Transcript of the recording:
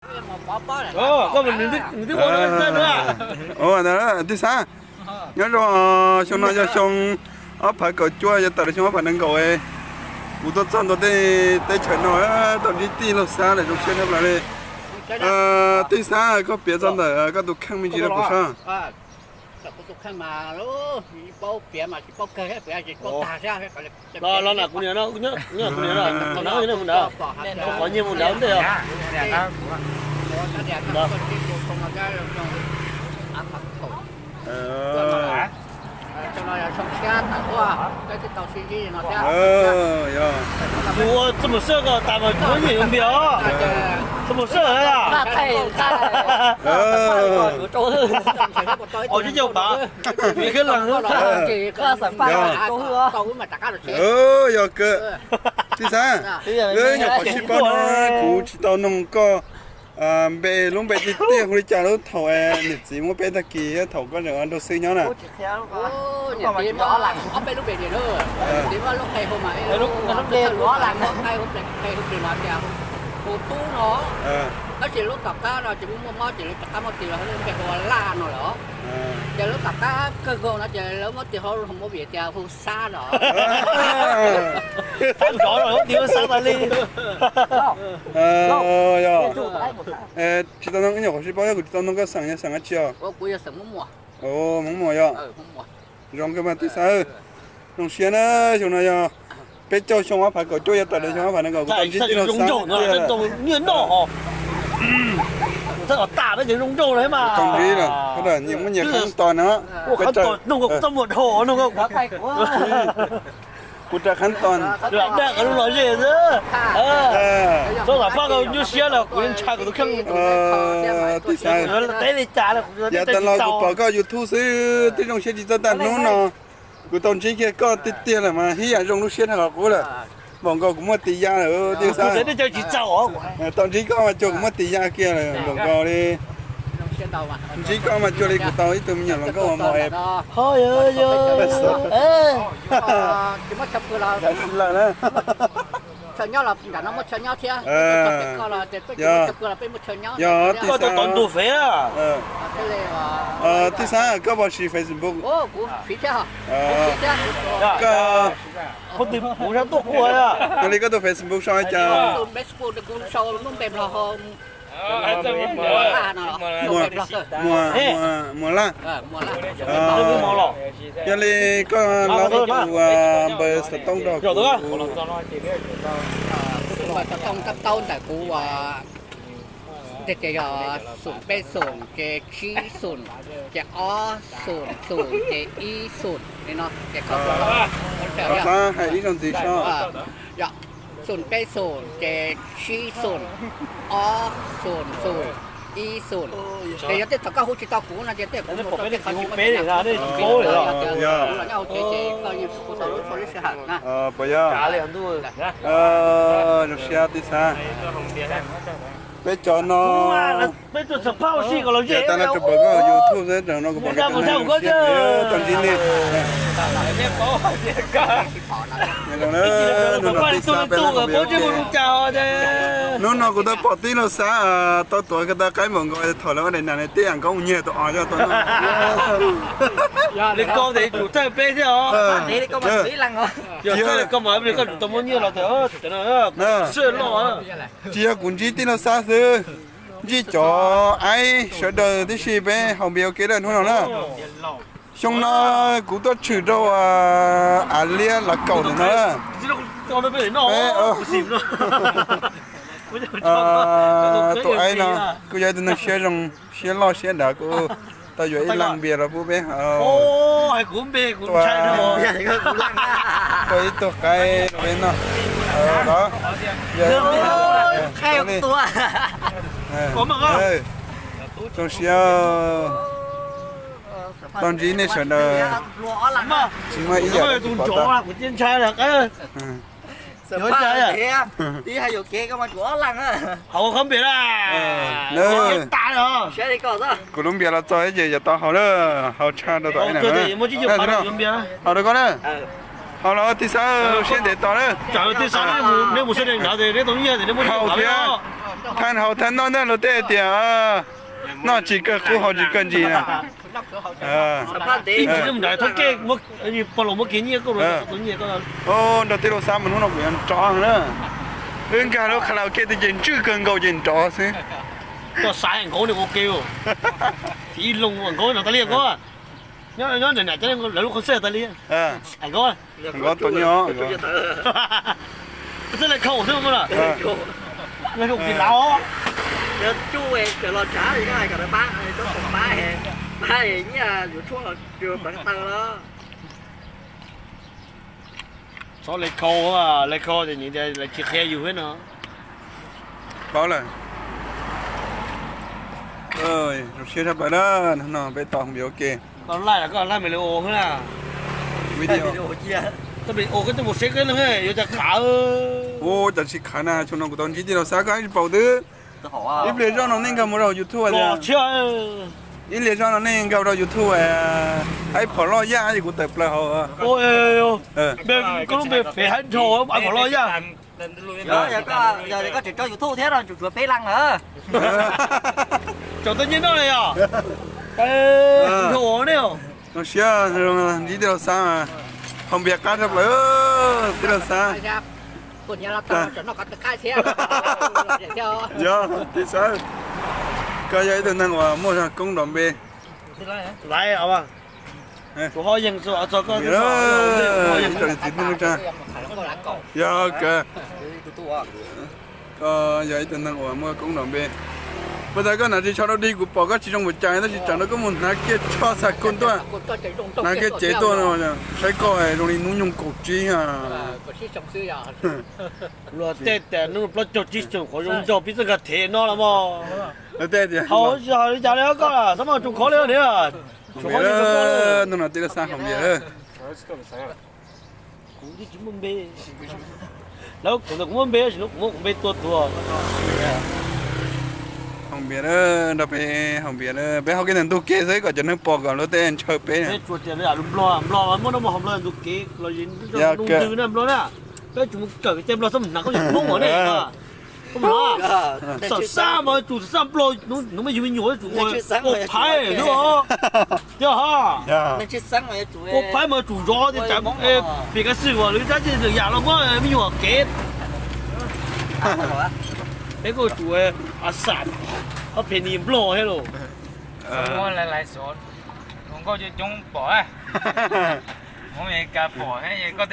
Koj, nws twb ua tau txawj na. Ua ntawd tij Xab, nyob zoo, xyoo no yog xyoo ob phav kaum cuaj yuav tawm rau xyoo ob phav nees nkaum. Kuv tuaj txog ntua tej teb chaws no tau ntsib tij laug Xab lawm zoo siab tshaj plaws li. Tij Xab, koj piav txog ntawm koj tus kheej me ntsis rau kuv saib. Los, los nram kuv niam no, nyob kuv niam no, qhov nyiag mus nrad ntej os. Kuv ua txaj muag xwb ko tas mas kuv muab nyiaj yuav npias os. Txaj muag xwb os. Os, tsis yog pav, vim khev lees. Yog kawg, tij Xab, nyuam qhuav sib paub no kuv tsis tau noog koj npe, lub npe tiag tiag hu li cas, lub thaum niam txiv muab peb tag kis thiab thaum koj tseem nrau xwb nyob na. Tab sis lub tom qab no ces muaj mob ces lawv rov qab muab tis los npe hu ua Laj no lawm. Ces lub tom qab kawg nkaus no ces lawv muab tis hauv, muab vim tias hu Xab no. Xab nrov los lub tis hu Xab tas li. Tsis tau noog, ib nyuag qhuav sib paub, kuv tsis tau noog koj xeem yog xeem dab tsi os? Hmoob Muas yog. Zoo kawg mas tij Xab. Zoo siab na, xyoo no yog peb caug xyoo ob phav kaum cuaj yuav tawm rau xyoo ob phav nees nkaum, kuv tau ntsib tij laug Xab tiag. Tau ntsib lawm, nyias muaj nyias khab tos na. Kuv ram khab tos, txoj lam paj nyuaj siab los kuv yeej ntshai kuv tus kheej. Tij Xab, yav tas los kuv pom koj YouTube xwb twb zoo siab tsis txawj tag, hnub no kuv tau ntsib kiag koj tiag tiag lawm mas ib yam zoo lub siab dhau qhov qub lawm. Npaum nkaus kuv muaj tis ya lawm tij Xab. Tau ntsib koj mas cuag kuv muaj tis ya kiag lawm npaum nkaus li. Ntsib koj mas cuag li kuv tau ib tug me nyuam hluas nkauj uas mos es. Lawm na. Yog tij Xab. Tij Xab, koj puas siv Facebook? Koj, kuv tus Facebook sau li cas? Muas Laj. Yog li koj los tus npawb xov tooj rau kuv. Tus npawb xov tooj tab tau ntawm kuv tiag tias yog xoom peb xoom ces tsib xoom ces ob xoom xoom ces ib xoom li no ces koj rov qab hais ib zaug ntxiv seb. Xoom peb xoom ces tsib xoom ob xoom xoom ib xoom. Ces yog tej thaum koj hu tsis tau kuv no ces tej kuv mus rau tej qhov tsis muaj tis ya, kuv los nyob hauv tsev ces koj yeej hu tau lub tsho lub sij hawm na. Puas yog? Zoo siab tij Xab. Peb cov no, peb tuaj txog pab ua si kom los ze tas no tsuas pom koj YouTube xwb, no kuv pom koj tau ntsib nej. Hnub no tij Xab peb lab hauv npia ua ke. Hnub no kuv tau pom tij laug Xab tau tuav kiag tau qaib npaum nkaus thaum lawv ua daim nas li tej yam nkaub mus nyiag tus os yog tau no. Li koj tes tsum txawj peb thiab os. Yog txawj li koj mas koj tsum tau muab nyiaj los tias. Tsis yog kuv ntsib tij laug Xab xwb, ntsib cov aib sawv daws tib si peb haus npias ua ke hnub no na. Xyoo no kuv tuaj tshwm rau Av Liab Lav Kaum ntawm no. Tus aib no kuj yog ib tug neeg siab zoo, siab loj siab dav, kuj tau yuav ib leeg npias los pub peb haus. Tua ib tug qaib rau peb noj. Zoo siab tau ntsib nej sawv daws. Tsis muaj ib yam dab tsi pom tag. Kuv lub npias los txog ces yog tau haus na, haus tshaj rau tom ib na. Haus rau koj na. Hau los tij Xab, siab ntev tos na. Tij Xab, neb mus sab nraud neb tau nyiaj es neb muab haus thiab. Thaj haus thaj noj ntag, luag tej tias noj tsis kawg qub haus tsis kawg ntsis na. Nrog tij laug Xab mus hnub no kuv yuav nrov na. Wb nkag lub karaoke tiag ces ntswj kawg nkaus ces nrov xwb. Koj xav nkaub nws ua ke, ib loo nkaub no tas li ko. Nyob nyob nram lawv lub qhov xej tas li. Nkaub tau nyob. Txawj le khau xwb mas. Tus laus, cov tsuj los tsav li no kom lawv pab, pab, pab nyiaj yuav tshuaj los tsuas pleev taw los. Txhob le khau, le khau ces nws tias lawv tsis qhia yus thiab no. Paub lawm. Zoo siab tshaj plaws na, no peb tos Hoo Npias ua ke. Koj laij los koj laij me li ua xwb na. Video. Koj me li ua koj coj mus seb koj yuav cas khav. Ua cas tsis khav na, xyoo no kuv tau ntsib tij laug Xab koj tsis paub twb. Ib pliag zoj no nej nkag mus rau YouTube tiag. Ib pliag zoj no nej nkag rau YouTube, Haib Phom Loj Yaj es kuv tawm plaws hauv. Koj lub npe fev haib dhau, Haib Phom Loj Yaj. Yog koj tseem tso YouTube thiab no tsum tsuav peb leeg lawm. Tseem tau nyiaj noj li yom. Zoo siab ntsib tij laug Xab, Hoo Npias qab tshaj plaws, tij laug Xab. Yog tij Xab, koj yog ib tug neeg uas muaj koob nrov npe. Yog kawg, koj yog ib tug neeg uas muaj koob nrov npe. Puas tas koj hnav ris tsho rau dig, kuv pom koj tsis zoo npaum cas tab sis tsam no koj mus hnav kiag tsho xa koj tuaj, hnav kiag cev tuaj no, saib koj zoo li hnub nyoog kaum tsib. Luag tej tias hnub plaub caug tsib xyoos qhuav zoo nraug pib txoj nkag thev no los mas. Hau tsis hais li cas li koj, txhob muaj tsum khov li niam. Hnub no tij laug Xab Hoo Npias. Kuv twb tsis muaj npe. Lawv kuv ntawd kuv muaj npe, tab sis no kuv muab kuv npe tua tuag. Hoo Npias, nrog peb Hoo Npias, peb hau kev ntawm ntug kev xwb kom cov neeg pom kom luag tej ntshaw peb. Peb tsuas tias lawv yam lus Nplog, Nplog muab noj mus hau Nplog ntug kev los yog ntug na Nplog na. Peb tsuas mus kawm kev cai Nplog txhob mus hnav khaub ncaws Hmoob ne. Xam xaj mas tsum xam xaj Nplog, hnub me yug me nyuam tsum ua phaiv xwb os. Yog ha, ua phaiv mas tsum zov tias tsam pem kav xwm uas lwm tab sis lwm yam los muab me nyuam kev. Peb kuj tsum a xam, ob phem ni Nplog thiab los. Nkauj coob coob pom, Hmoob Amelikas pom thiab koj